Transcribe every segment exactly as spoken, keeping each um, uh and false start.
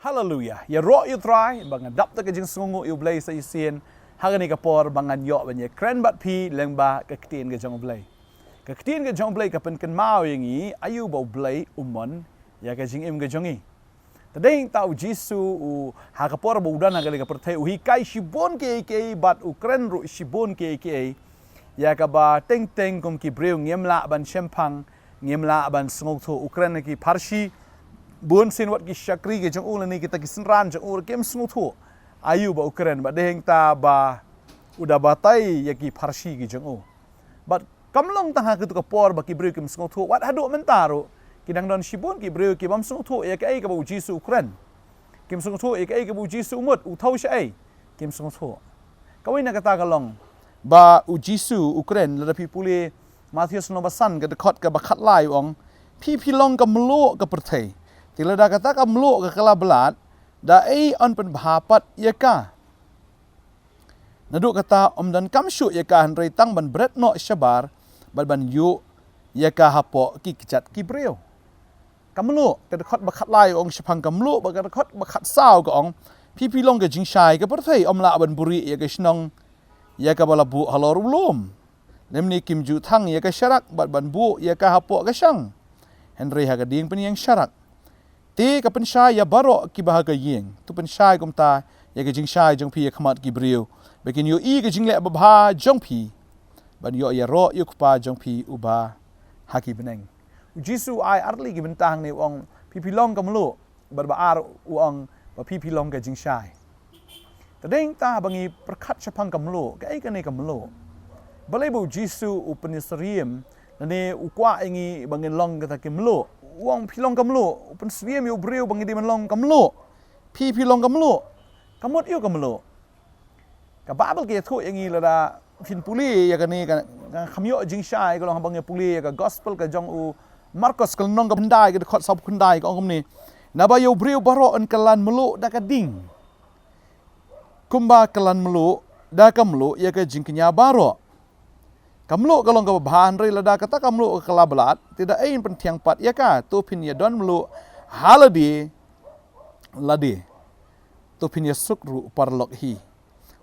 Haleluya. Ïaroh ïa u Trai ba ngan dap da ka jingsngewnguh ïa u Blei sa shisien. Ha kane ka por ba ngan ïoh ban ïakren bad phi lyngba ka ktien ka jong u Blei. Ka ktien ka jong u Blei ka pynkynmaw ïa ngi aïu ba u Blei u mon ïa ka jingim ka jong ngi. Te dei hangta u Jisu u, ha ka por ba u don ha kane ka pyrthei, u hikai shibun kiei kiei bad u kren ruh shibun kiei kiei ïa kaba teng teng kum ki briew ngim lah ban shemphang, ngim lah ban sngewthuh. U kren ha ki pharshi, bun sien wat ki shakri ki jong u lane kita ki synran jong u ruh kim sngewthuh aïu ba u kren, bad dei hangta ba u da batai ïa ki pharshi ki jong u. Bad kam long tang ha katu ka por ba ki briew kim sngewthuh, wat haduh mynta ruh ki dang don shibun ki briew ki bym sngewthuh ïa kaei kaba u Jisu u kren. Kim sngewthuh ïa kaei kaba u Jisu u mut, u thew shaei. Kim sngewthuh. Kawei na kata ka long ba u Jisu u kren, lada phi pule Mathaios lynnong ba san ka dkhot kaba khatlai, u ong, phi phi long ka mluh ka pyrthei. Te lada kata ka mluh ka kylla blad, da ei yn pynbha pat ïa ka? Naduh kata ym donkam shuh ïa ka, hynrei tang ban bret noh shabar bad ban ïuh ïa ka hapoh ki kjat ki briew. Ka mluh, ka dkhot ba khatlai u ong shaphang ka mluh, bad ka dkhot ba khatsaw ka ong, phi phi long ka jingshai ka pyrthei. Ym lah ban buhrieh ïa ka shnong ïa kaba la buh halor u lum, lymne kim ju thang ïa ka sharak bad ban buh ïa ka hapoh ka shang, hynrei ha ka dieng pynïeng sharak. Te ka pynshai ïa baroh kiba ha ka ïing. To pynshai kumta ïa ka jingshai jong phi ha khmat ki briew, ba kin ïohi ka jingleh babha jong phi, ban ïoh ïaroh ïa u Kpa jong phi uba ha ki bneng. U Jisu u ai artylli ki bynta hangne, u ong phi phi long ka mluh, bad ba ar u ong ba phi phi long ka jingshai. Te dei hangta ba ngi pyrkhat shaphang ka mluh, kaei kane ka mluh? Balei ba u Jisu u pynsyriem lane u kwah ïa ngi ba ngin long kata ki mluh? U ong phi long ka mluh, u pynsyriem ïa u briew ba ngi dei ban long ka mluh. Phi phi long ka mluh. Ka mut aïu ka mluh? Ka Baibl ka ïathuh ïa ngi, lada phin pule ïa kane ka, ka kham ïoh jingshai ka long haba ngi pule ïa ka gospel ka jong u Markos ka lynnong kaba khyndai ka dkhot sawphew khyndai, ka ong kumne, naba ïa u briew baroh yn kylla mluh da ka ding, kumba kylla mluh da ka mluh ïa ka jingkñia baroh. Ka mluh ka long kaba bha, hynrei lada kata ka mluh ka kylla blad, te da ei yn pynthiang pat ïa ka? To phin ïa don mluh ha lade lade, to phin ïa suk ruh paralok hi.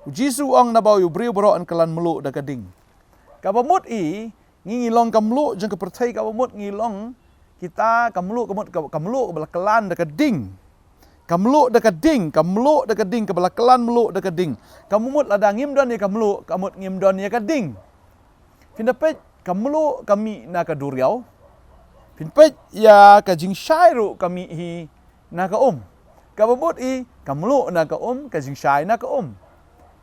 U Jisu u ong naba ïa u briew baroh yn kylla mluh da ka ding. Kaba mut i, ngi ngi long ka mluh jong ka pyrthei, kaba mut ngi long kita ka mluh, ka mut ka, ka mluh kaba la kylla da ka ding. Ka mluh da ka ding, ka mluh da ka ding, kaba la kylla mluh da ka ding. Ka mut lada ngim don ïa ka mluh, ka mut ngim don ïa ka ding. Phin da peit ka mluh ka mih na ka duriaw. Phin peit ïa ka jingshai ruh ka mih hi na ka um. Kaba mut i, ka mluh na ka um, ka jingshai na ka um.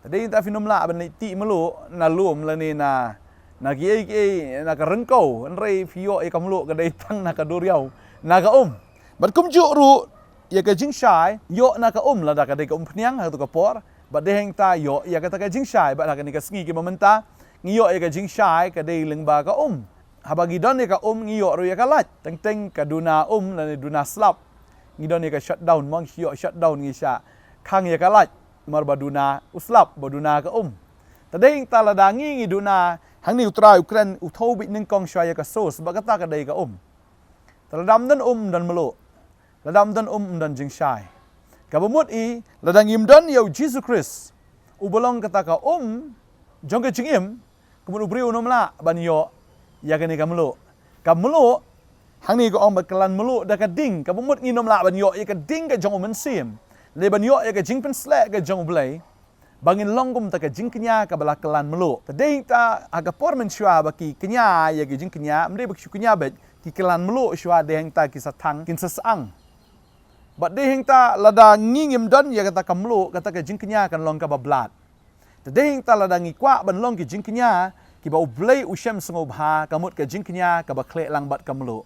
Te dei hangta phin ym lah ban leit tih mluh na lum lane na, na kiei kiei, na ka ryngkew, hynrei phi ïoh ïa ka mluh ka dei tang na ka duriaw, na ka um. Bad kumjuh ruh ïa ka jingshai ïoh na ka um, lada ka dei ka umphniang ha katu ka por, bad dei hangta ïoh ïa kata ka jingshai. Bad ha kane ka sngi kiba mynta ngi ïoh ïa ka jingshai ka dei lyngba ka um. Haba ngi don ïa ka um ngi ïoh ruh ïa ka lait. Teng teng ka duna um lane duna slap, ngi don ïa ka shutdown, mo, ngi ïoh shutdown, ngi shah khang ïa ka lait, namar ba duna u slap, ba duna ka um. Te dei hangta lada ngi ngi duna, hangne u Trai u kren, u thew beit nyngkong shuwa ïa ka source, ba kata ka dei ka um. Te lada ym don um ym don mluh. Lada ym don um ym don jingshai. Kaba mut i, lada ngim don ïa u Jisu Khrist uba long kata ka um jong ka jingim, ka mut u briew un ym lah ban ïoh ïa kane ka mluh. Ka mluh hangne ka ong ba kylla mluh da ka ding, kaba mut ngin ym lah ban ïoh ïa ka ding ka jong u Mynsiem, lane ban ïoh ïa ka jingpynsleh ka jong u Blei, ba ngin long kum ta ka jingkñia kaba la kylla mluh. Te dei hangta ha ka por mynshuwa ba ki kñia ïa ki jingkñia, ym dei ba ki shu kñia beit, ki kylla mluh shuwa, dei hangta ki sa thang, kin sa syang. Bad dei hangta lada ngi ngim don ïa kata ka mluh, kata ka jingkñia kan long kaba blad. Te dei hangta lada ngi kwah ban long ki jingkñia kiba u Blei u shem sngewbha, ka mut ka jingkñia kaba khleh lang bad ka mluh.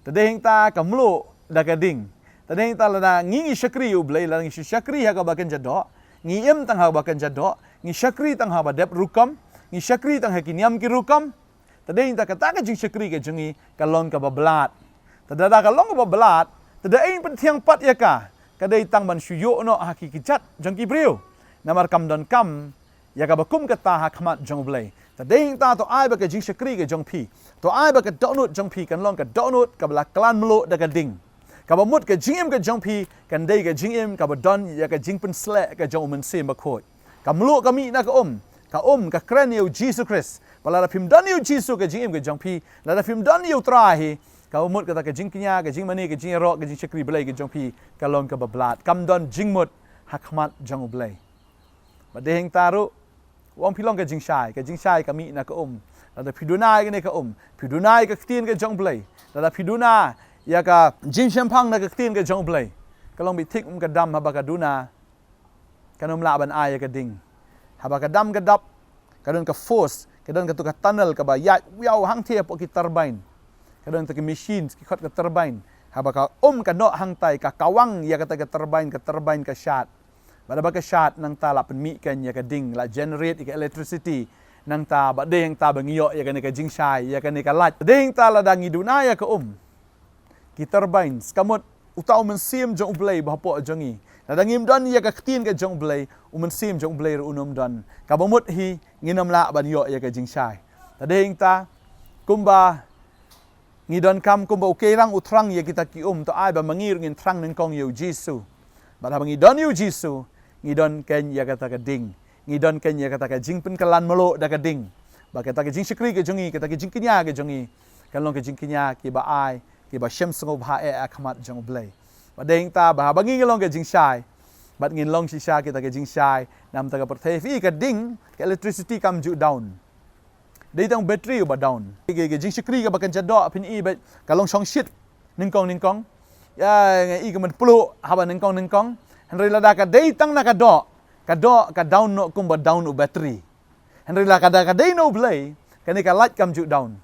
Te dei hangta ka mluh da ka ding. Te dei hangta lada ngi ngi shakri ïa u Blei, lada ngi shu shakri ha kaba kynja doh, ngi im tang ha kaba kynja doh, ngi shakri tang ha kaba dep rukom, ngi shakri tang ha ki niam ki rukom, te dei hangta kata ka jingshakri ka jong ngi ka long kaba blad. Te lada ka long kaba blad, te da ei yn pynthiang pat ïa ka? Ka dei tang ban shu ïoh noh ha ki kjat jong ki briew. Namar kam donkam ïa kaba kum kata ha khmat jong u Blei. Te dei hangta to ai ba ka jingshakri ka jong phi, to ai ba ka dohnud jong phi kan long ka dohnud kaba la kylla mluh da ka ding. Kaba mut ka jingim ka jong phi kan dei ka jingim kaba don ïa ka jingpynsleh ka jong u Mynsiem Bakhuid. Ka mluh ka mih na ka um, ka um ka kren ïa u Jisu Khrist. Bad lada phim don ïa u Jisu ka jingim ka jong phi, lada phim don ïa u Trai hi, kaba mut kata ka jingkñia, ka jingmane, ka jingïaroh, ka jingshakri Blei ka jong phi ka long kaba blat, kam don jingmut ha khmat jong u Blei. Bad dei hangta ruh, u ong phi long ka jingshai, ka jingshai ka mih na ka um. Lada phi duna ïa kane ka um, phi duna ïa ka ktien ka jong u Blei, lada phi duna ïa ka jingshemphang na ka ktien ka jong u Blei, ka long beit thik um ka dam haba ka duna, kan ym lah ban ai ïa ka ding. Haba ka dam ka dap, ka don ka force, ka don katu ka tunnel kaba ïaid wiaw hangthie hapoh ki turbine. Ka don katu ki machine ki khot ka turbine. Haba ka um ka noh hangtai, ka kawang ïa kata ka turbine, ka turbine ka shad. Bad haba ka shad, nangta la pynmih kan ïa ka ding, la generate ïa ka electricity. Nangta bad dei hangta ba ngi ïoh ïa kane ka jingshai, ïa kane ka light. Dei hangta lada ngi duna ïa ka um, ki turbines, ka mut uta u Mynsiem jong u Blei ba hapoh jong ngi. Lada ngim don ïa ka ktien ka jong u Blei, u Mynsiem jong u Blei ruh un ym don. Kaba mut hi ngin ym lah ban ïoh ïa ka jingshai. Te dei hangta, kumba ngi donkam, kumba u Keirang u thrang ïa kita ki um, to ai ba ma ngi ruh ngin thrang nyngkong ïa u Jisu. Bad haba ngi don ïa u Jisu, ngi don kan ïa kata ka ding. Ngi don kan ïa kata ka jingpynkylla mluh da ka ding. Ba kata ka jingshakri ka jong ngi, kata ka jingkñia ka jong ngi, kan long ka jingkñia kiba ai, kiba shem sngewbha eh ha khmat jong u Blei. Bad dei hangta ba haba ngi ngi long ka jingshai, bad ngin long shisha kita ka jingshai na bynta ka pyrthei. Phi, ka ding, ka electricity kam ju down. Dei tang battery uba down. Ka, ka jingshakri kaba kan jia doh, phin i beit ka long shongshit nyngkong nyngkong. Ïa, nga i ka mynpluh haba nyngkong nyngkong. Hynrei lada ka dei tang na ka doh, ka doh ka down noh kumba down u battery. Hynrei lada ka dei na u Blei, kane ka light kam ju down.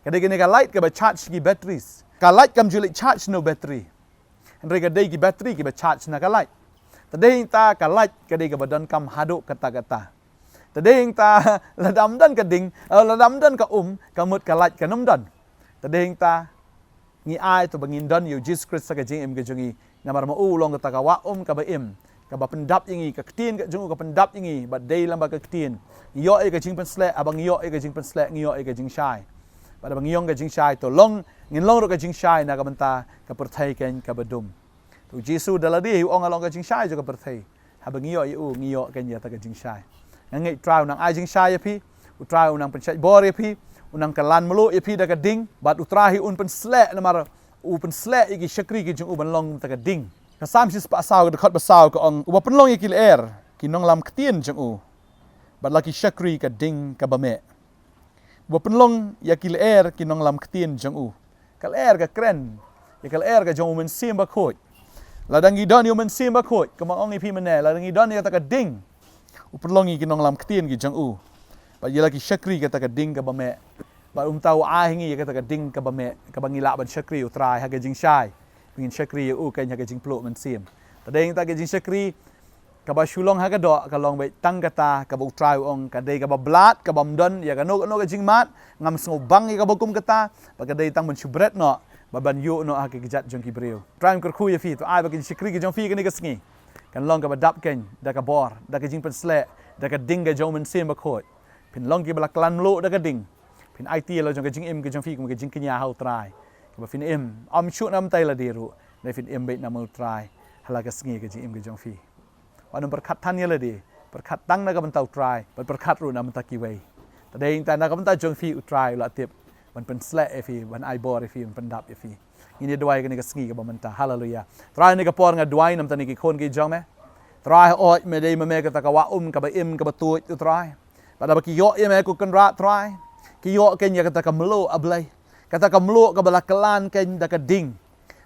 Ka dei kane ka light kaba charge ki batteries. Ka light kam ju leit charge na u battery. Hynrei ka dei ki battery kiba charge na ka light. Te dei hangta ka light ka dei kaba donkam haduh katta katta. Te dei hangta lada ym don ka ding, eh, lada ym don ka um, ka mut ka light kan ym don. Te dei hangta ngi ai to ba ngin don ïa u Jisu Khrist ha ka jingim ka jong ngi. Namar ma u u long kata ka wah um kaba im, kaba pyndap ïa ngi, ka ktien ka jong u ka pyndap ïa ngi, bad dei lem bad ka ktien ngi ïoh ïa ka jingpynsleh, haba ngi ïoh ïa ka jingpynsleh ngi ïoh ïa ka jingshai. Bad haba ngi ïoh ka jingshai to long, ngin long ruh ka jingshai na ka bynta ka pyrthei kan kaba dum. Te u Jisu da lade hi u ong, nga long ka jingshai jong ka pyrthei. Haba ngi ïoh ïa u, ngi ïoh kan ïa kata ka jingshai. Nga ngeit u Trai u nang ai jingshai ïa phi, u Trai u nang pynshait bor ïa phi, u nang kylla mluh ïa phi da ka ding, bad u Trai hi un pynsleh, namar u pynsleh ïa ki shakri ki jong u ban long kata ka ding. Ka Salm shispah saw, ka dkhot ba saw ka ong, uba pynlong ïa ki lyer ki nonglam ktien jong u, bad la ki shakri ka ding kaba meh. Uba pynlong ïa ki lyer ki nonglam ktien jong u. Ka lyer ka kren ïa ka lyer ka jong u Mynsiem Bakhuid. Lada ngi don ïa u Mynsiem Bakhuid, kumba ong ïa phi mynne, lada ngi don ïa kata ka ding, u pynlong ïa ki nonglam ktien ki jong u, bad ïa la ki shakri kata ka ding kaba meh. Bad um tau ai ha ngi ïa kata ka ding kaba meh, kaba ngi lah ban shakri u Trai ha ka jingshai. Ngin shakri ïa u kan ha ka jingpluh mynsiem. Te dei hangta ka jingshakri kaba shu long ha ka doh, ka long beit tang kata kaba u Trai u ong ka dei kaba blat, kaba ym don ïa kano kano ka jingmad. Ngam sngewbang ïa kaba kum kata, ba ka dei tang ban shu bret noh, ba ban ïuh noh ha ki kjat jong ki briew. Trai un kyrkhu ïa phi, to ai ba ka jingshakri ka jong phi kane ka sngi kan long kaba dap kan da ka bor, da ka jingpynsleh, da ka ding ka jong u Mynsiem Bakhuid. Phin long kiba la kylla mluh da ka ding. Phin aiti ïa la jong ka jingim ka jong phi kum ka jingkñia ha u Trai, kaba phin im, ym shuh na bynta ïa lade ruh, hynrei phin im beit namar u Trai ha la ka sngi ka jingim ka jong phi. Wat nym pyrkhat than ïa lade, pyrkhat tang na ka bynta u Trai, bad pyrkhat ruh na ka bynta kiwei. Te dei hangta na ka bynta jong phi u Trai u la tip ban pynsleh ïa phi, ban ai bor ïa phi, ban pyndap ïa phi. Ngin ïa duwai kane ka sngi kaba mynta. Haleluia. Trai, ha kane ka por nga duwai na ka bynta kine ki khun ki jong me. Trai, hooid me dei ma me kata ka wah um kaba im kaba tuid, u Trai. Bad haba ki ïoh ïa me ko Kynrad Trai, ki ïoh kan ïa kata ka mluh, A Blei. Kata ka mluh kaba la kylla kan da ka ding.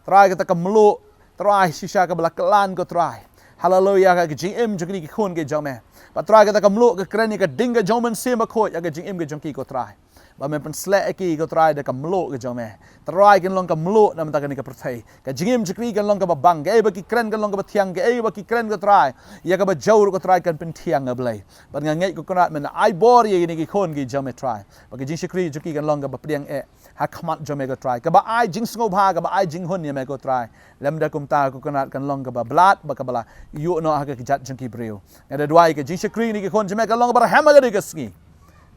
Trai, kata ka mluh, Trai, shisha kaba la kylla ko Trai. Haleluia, ha ka jingim jong kine ki khun ki jong me. Bad Trai, kata ka mluh ka kren ïa ka ding ka jong u Mynsiem Bakhuid ha ka jingim ka jong ki ko Trai. Ba men pynsleh ïa ki ko Trai da ka mluh ka jong me. Trai, kin long ka mluh na ka bynta kane ka pyrthei. Ka jingim jong ki kan long kaba bang, kaei ba ki kren kan long kaba thiang, kaei ba ki kren ko Trai, ïa kaba jaw ruh ko Trai kan pynthiang, A Blei. Bad nga ngeit ko Kynrad men ai bor ïa kine ki khun ki jong me Trai, ba ka jingshakri jong ki kan long kaba pdiang eh ha khmat jong me ko Trai, kaba ai jingsngewbha, kaba ai jinghun ïa me ko Trai. Lymda kumta ko Kynrad kan long kaba blat, ba kaba la ïuh noh ha ki kjat jong ki briew. Nga da duwai ka jingshakri kine ki khun jong me kan long kaba rhem ha kane ka sngi.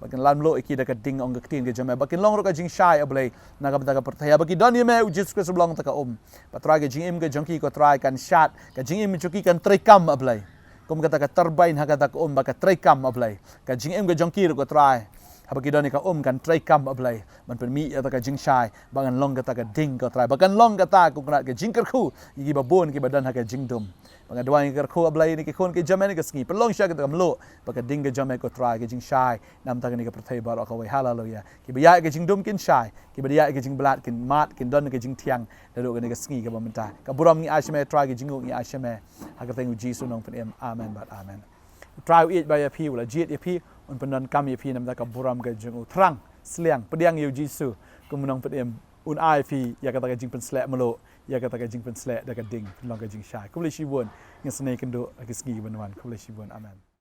Ba kin lamluh ïa ki da ka ding, ong ka ktien ka jong me. Ba kin long ruh ka jingshai, A Blei, na ka bynta ka pyrthei. Ba ki don ïa me, U Jisu Khrist, ba long ta ka um. Ba Trai, ka jingim ka jong ki, ko Trai, kan shad. Ka jingim jong ki kan treikam, A Blei. Kum kata ka turbine ha kata ka um, ba ka treikam, A Blei. Ka jingim ka jong ki ruh, ko Trai, haba ki don ïa ka um, kan treikam, A Blei, ban pynmih ïa kata ka jingshai. Ba ngan long kata ka ding, ko Trai. Ba kan long kata, ko Kynrad, ka jingkyrkhu ïa kiba bun kiba don ha ka jingdum. Ba nga duwai, nga kyrkhu, A Blei, ïa kine ki khun ki jong me ha kane ka sngi. Pynlong sha kata ka mluh ba ka ding ka jong me, ko Trai, ka jingshai na ka bynta kane ka pyrthei baroh kawei. Haleluia. Kiba ïaid ha ka jingdum kin shai. Kiba ïaid ha ka jingbyllad kin mad, kin don ka jingthiang naduh kane ka sngi kaba mynta. Ka burom ngi ai sha me, Trai, ka jingnguh ngi ai sha me. Ha ka kyrteng U Jisu, U Nongpynim. Amen bad amen. U Trai u ïeit ba ïa phi, u la jied ïa phi, un pyndonkam ïa phi na ka bynta ka burom ka jong u. Thrang, sliang, pdiang ïa U Jisu kum u Nongpynim. Un ai phi ïa kata ka jingpynsleh mluh, ïa kata ka jingpynsleh da ka ding, pynlong ka jingshai. Khublei shibun. Ngin sa ïakynduh ha ki sngi ban wan. Khublei shibun. Amen.